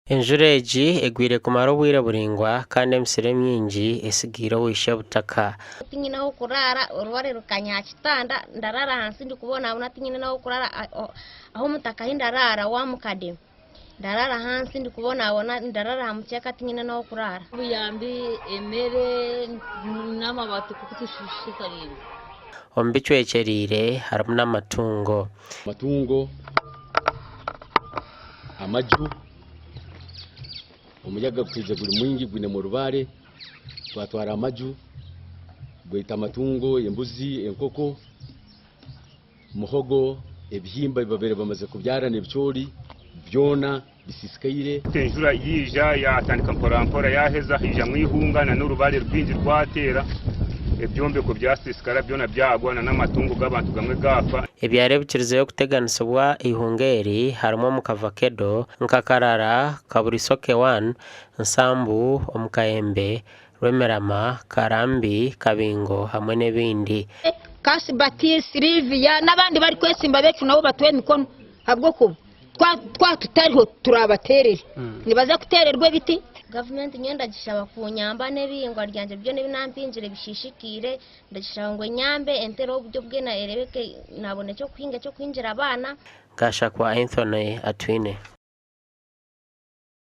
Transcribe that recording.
Enjura egi egwire kumara obwire buraingwa kandi emisiri emingi etsigaire oweishe butaka. Tinyine ah'okuraara, orubare rukanya aha kitanda, ndaraara ahansi ndikubonabona tinyine n'ah'okuraara ah'omutaka ahi ndaraara wa mukade ndaraara ahansi ndikubonabona ndaraara aha mukyeka tinyine n'ah'okuraara. Obuyambi, emere n'amabaati kuko tushushikariire. Omu bicwekyereire harimu n'amatungo. Amatungo, amaju, omuyaga gukaija guri mwingi gwinemu orubaare gwatwara amaju, gwaita amatungo, embuzi, enkoko, muhogo, ebihimba ebi babaire bamaze kubyara n'ebicoori byona bisisikaire. Enjura yaija yatandika mporampora yaheza haijamu eihunga nana orubare rwingi rwateera ebyombeko byasiisikara byona byagwa nana amatungo g'abantu gamwe gaafa. Ebyaro ebikirizeyo kuteganisibwa eihunga eri harimu omu Kavakedo, Nkakarara, Kaburisoke I, Nsambu, omu Kayembe, Rwemirama, Karambi, Kabingo hamwe n'ebindi. Kasibati, Sylvia n'abandi barikwesimba baitu nabo batuhe emikono ahabw'okuba Twaba tutariho turabateerere. Nibaza kuteererwa ebiti. Gavumenti nyowe ndagishaba kunyamba n'ebihingwa ryangye byona ebi nampingire bishishikaire, ndagishaba ngu enyambe entereho oburyo bwena erebeke nabona eky'okuhinga eky'okuhingira abaana. Gashakwa Anthony Atwine.